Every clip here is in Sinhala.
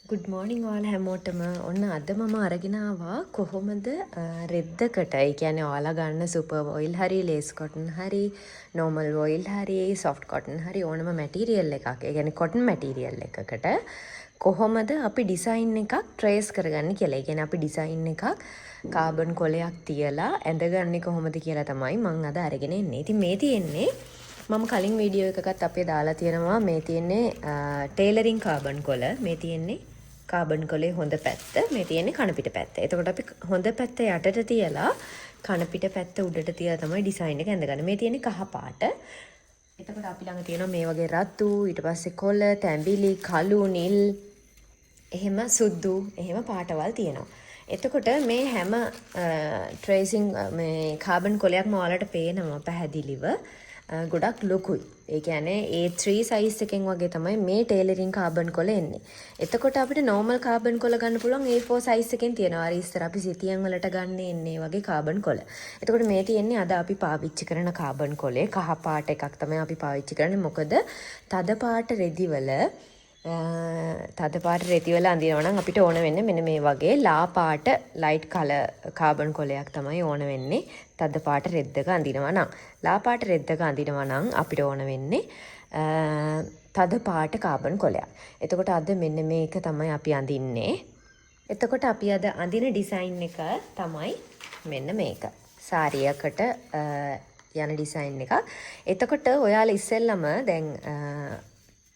ගුඩ් මෝර්නිං ඔයාලා හැමෝටම. ඔන්න අද මම අරගෙන ආවා කොහොමද රෙද්දකට, ඒ කියන්නේ ඔයාලා ගන්න සුපර් වොයිල් හරි, ලේස් කොටන් හරි, නෝමල් වොයිල් හරි, සොෆ්ට් කොටන් හරි ඕනම මැටීරියල් එකක්, ඒ කියන්නේ කොටන් මැටීරියල් එකකට කොහොමද අපි ඩිසයින් එකක් ට්‍රේස් කරගන්නේ කියලා. ඒ කියන්නේ අපි ඩිසයින් එකක් කාබන් කොලයක් තියලා ඇඳගන්නේ කොහොමද කියලා තමයි මං අද අරගෙන එන්නේ. ඉතින් මේ තියෙන්නේ මම කලින් වීඩියෝ එකකත් අපේ දාලා තියෙනවා. මේ තියෙන්නේ ටේලරින් කාබන් කොල. මේ තියෙන්නේ කාබන් කොලේ හොඳ පැත්ත, මේ තියෙන්නේ කණපිට පැත්ත. එතකොට අපි හොඳ පැත්ත යටට තියලා කණපිට පැත්ත උඩට තියලා තමයි ඩිසයින් එක ඇඳගන්නේ. මේ තියෙන්නේ කහ පාට. එතකොට අපි ළඟ තියෙනවා මේ වගේ රතු, ඊට පස්සේ කොළ, තැඹිලි, කළු, නිල්, එහෙම සුදු, එහෙම පාටවල් තියෙනවා. එතකොට මේ හැම ට්‍රේසිං මේ කාබන් කොලයක්ම ඔයාලට පේනවා පැහැදිලිව ගොඩක් ලොකුයි. ඒ කියන්නේ A3 size එකෙන් වගේ තමයි මේ ටේලරින් කාබන් කොල එන්නේ. එතකොට අපිට නෝමල් කාබන් කොල ගන්න පුළුවන් A4 size එකෙන් තියෙනවා. අර ඉස්සර අපි සිතියන් වලට ගන්න එන්නේ වගේ කාබන් කොල. එතකොට මේ තියෙන්නේ අද අපි පාවිච්චි කරන කාබන් කොලේ කහ පාට එකක් තමයි අපි පාවිච්චි කරන්නේ. මොකද තද පාට රෙදිවල අඳිනවා නම් අපිට ඕන වෙන්නේ මෙන්න මේ වගේ ලා පාට ලයිට් කලර් කාබන් කොලයක් තමයි ඕන වෙන්නේ. තද පාට රෙද්දක අඳිනවා නම්, ලා පාට රෙද්දක අඳිනවා නම් අපිට ඕන වෙන්නේ තද පාට කාබන් කොලයක්. එතකොට අද මෙන්න මේක තමයි අපි අඳින්නේ. එතකොට අපි අද අඳින ඩිසයින් එක තමයි මෙන්න මේක. සාරියකට යන ඩිසයින් එකක්. එතකොට ඔයාලා ඉස්සෙල්ලම දැන්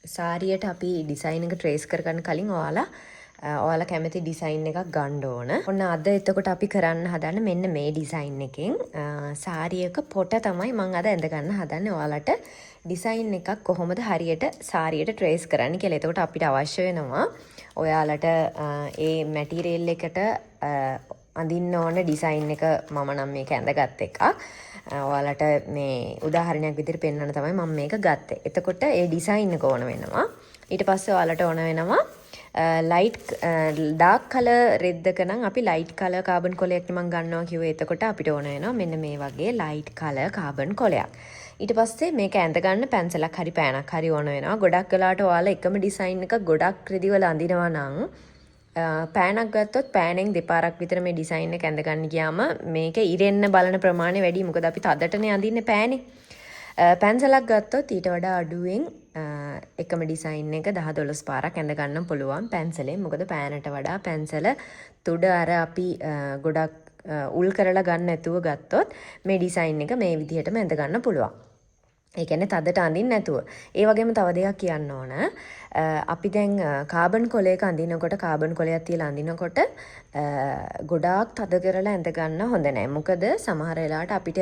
සාරියට අපි ඩිසයින් එක ට්‍රේස් කරගන්න කලින් ඔයාලා කැමති ඩිසයින් එකක් ගන්න ඕන. ඔන්න අද එතකොට අපි කරන්න හදන්නේ මෙන්න මේ ඩිසයින් එකෙන් සාරියක පොට තමයි මං අද ඇඳ ගන්න හදන්නේ. ඔයාලට ඩිසයින් එකක් කොහොමද හරියට සාරියට ට්‍රේස් කරන්න කියලා. එතකොට අපිට අවශ්‍ය වෙනවා ඔයාලට ඒ මැටීරියල් එකට අඳින්න ඕන ඩිසයින් එක. මම නම් මේක ඇඳගත් එකක්. ඔයාලට මේ උදාහරණයක් විදිහට පෙන්වන්න තමයි මම මේක ගත්තේ. එතකොට ඒ ඩිසයින් එක ඕන වෙනවා. ඊට පස්සේ ඔයාලට ඕන වෙනවා ලයිට් ඩාර්ක් කලර් රෙද්දක නම් අපි ලයිට් කලර් කාබන් කොලයක් මං ගන්නවා කිව්වේ. එතකොට අපිට ඕන වෙනවා මෙන්න මේ වගේ ලයිට් කලර් කාබන් කොලයක්. ඊට පස්සේ මේක ඇඳ ගන්න පැන්සලක් හරි පෑනක් හරි ඕන වෙනවා. ගොඩක් වෙලාවට ඔයාලා එකම ඩිසයින් එක ගොඩක් රෙදිවල අඳිනවා නම් පෑනක් ගත්තොත් පෑනෙන් දෙපාරක් විතර මේ ඩිසයින් එක ඇඳ ගන්න ගියාම මේක ඉරෙන්න බලන ප්‍රමාණය වැඩි. මොකද අපි තදටනේ අඳින්නේ පෑනේ. පැන්සලක් ගත්තොත් ඊට වඩා අඩුවෙන් එකම ඩිසයින් එක 10 12 පාරක් ඇඳ ගන්න පුළුවන් පැන්සලෙන්. මොකද පෑනට වඩා පැන්සල තුඩ අර අපි ගොඩක් උල් කරලා ගන්න නැතුව ගත්තොත් මේ ඩිසයින් එක මේ විදිහටම ඇඳ ගන්න පුළුවන්. ඒ කියන්නේ තදට අඳින්න නැතුව. ඒ වගේම තව දෙයක් කියන්න ඕන. අපි දැන් කාබන් කොලයක අඳිනකොට, කාබන් කොලයක් තියලා අඳිනකොට ගොඩාක් තද කරලා ඇඳ ගන්න හොඳ නෑ. මොකද සමහර වෙලාවට අපිට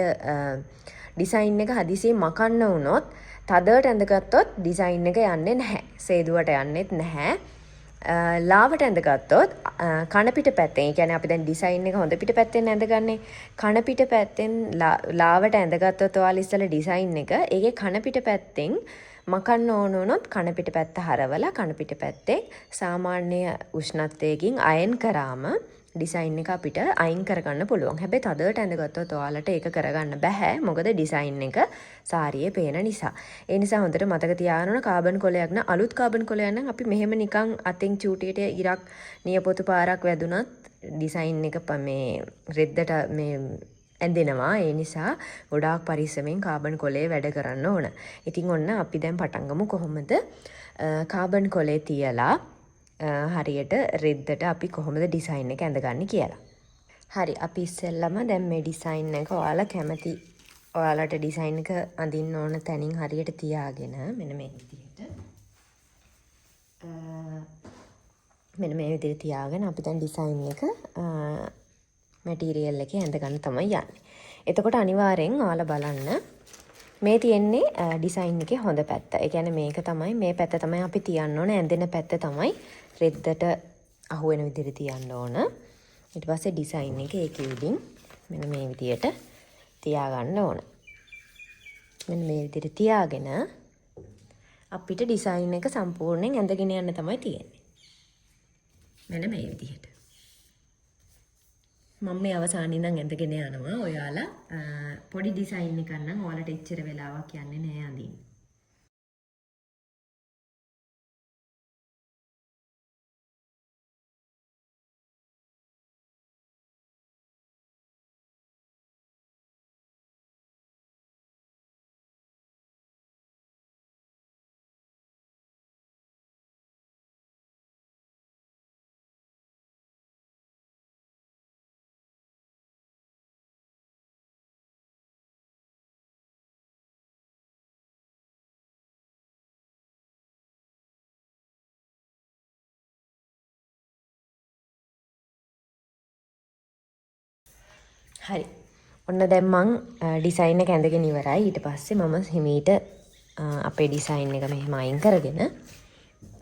ඩිසයින් එක හදිසියෙන් මකන්න වුණොත් තදට ඇඳගත්තොත් ඩිසයින් එක යන්නේ නැහැ. සේදුවට යන්නෙත් නැහැ. ලාවට ඇඳගත්තොත් කන පිට පැත්තෙන්, ඒ කියන්නේ අපි දැන් ඩිසයින් එක හොඳ පිට පැත්තෙන් ඇඳගන්නේ. කන පිට පැත්තෙන් ලාවට ඇඳගත්තොත් ඔයාලා ඉස්සෙල්ලා ඩිසයින් එක ඒකේ කන පිට පැත්තෙන් මකන්න ඕන වුණොත් කන පිට පැත්ත හරවලා කන පිට පැත්තෙන් සාමාන්‍ය උෂ්ණත්වයකින් අයන් කරාම ඩිසයින් එක අපිට අයින් කරගන්න පුළුවන්. හැබැයි තදට ඇඳගත්තොත් ඔයාලට ඒක කරගන්න බැහැ. මොකද ඩිසයින් එක සාරියේ පේන නිසා. ඒ නිසා හොඳට මතක තියාගන්න ඕන, කාබන් කොලයක් නම්, අලුත් කාබන් කොලයක් නම් අපි මෙහෙම නිකන් අතෙන් චූටියට ඉරක් නියපොතු පාරක් වැදුනත් ඩිසයින් එක මේ රෙද්දට මේ ඇඳෙනවා. ඒ නිසා ගොඩාක් පරිස්සමෙන් කාබන් කොලේ වැඩ කරන්න ඕන. ඉතින් ඔන්න අපි දැන් පටන් ගමු කොහොමද කාබන් කොලේ තියලා හරියට රෙද්දට අපි කොහොමද ඩිසයින් එක ඇඳගන්නේ කියලා. හරි, අපි ඉස්සෙල්ලම දැන් මේ ඩිසයින් එක ඔයාලා කැමති ඔයාලට ඩිසයින් එක අඳින්න ඕන තැනින් හරියට තියාගෙන මෙන්න මේ විදිහට, මෙන්න මේ විදිහට තියාගෙන අපි දැන් ඩිසයින් එක මැටීරියල් එකේ ඇඳ ගන්න තමයි යන්නේ. එතකොට අනිවාර්යෙන් ඔයාලා බලන්න මේ තියෙන්නේ ඩිසයින් එකේ හොඳ පැත්ත. ඒ කියන්නේ මේක තමයි, මේ පැත්ත තමයි අපි තියන්න ඕන. ඇඳෙන පැත්ත තමයි රෙද්දට අහු වෙන විදිහට තියන්න ඕන. ඊට පස්සේ ඩිසයින් එක ඒකේ උඩින් මෙන්න මේ විදිහට තියාගන්න ඕන. මෙන්න මේ විදිහට තියාගෙන අපිට ඩිසයින් එක සම්පූර්ණයෙන් ඇඳගෙන යන්න තමයි තියෙන්නේ. මෙන්න මේ විදිහට. මම මේ අවසානයේ ඉඳන් ඇඳගෙන යනවා. ඔයාලා පොඩි ඩිසයින් එකක් නම් ඔයාලට එච්චර වෙලාවක් යන්නේ නෑ අඳින්න. හරි. ඔන්න දැන් මං ඩිසයින් එක ඇඳගෙන ඉවරයි. ඊට පස්සේ මම හිමීට අපේ ඩිසයින් එක මෙහෙම අයින් කරගෙන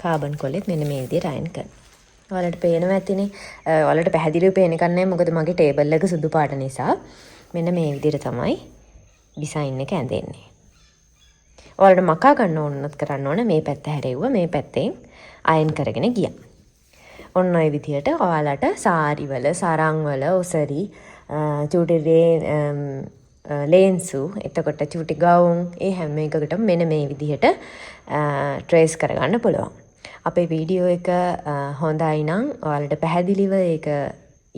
කාබන් කොලෙත් මෙන්න මේ විදිහට අයන් කරනවා. ඔයාලට පේනවා ඇතිනේ. ඔයාලට පැහැදිලිව පේන එකක් නෑ, මොකද මගේ ටේබල් එක සුදු පාට නිසා. මෙන්න මේ විදිහට තමයි ඩිසයින් එක ඇඳෙන්නේ. ඔයාලට මකා ගන්න ඕන වුණත් කරන්න ඕන මේ පැත්ත හැරෙව්ව මේ පැත්තෙන් අයන් කරගෙන ගියා. ඔන්න ඔය විදිහට ඔයාලට සාරි වල, සරං වල, ඔසරි, චූටි ලේන්සු, එතකොට චූටි ගවුම්, ඒ හැම එකකටම මෙන්න මේ විදිහට ට්‍රේස් කරගන්න පුළුවන්. අපේ වීඩියෝ එක හොඳයි නම්, ඔයාලට පැහැදිලිව ඒක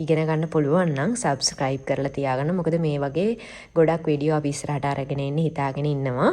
ඉගෙන ගන්න පුළුවන් නම් සබ්ස්ක්‍රයිබ් කරලා තියාගන්න. මොකද මේ වගේ ගොඩක් වීඩියෝ අපි ඉස්සරහට අරගෙන එන්න හිතාගෙන ඉන්නවා.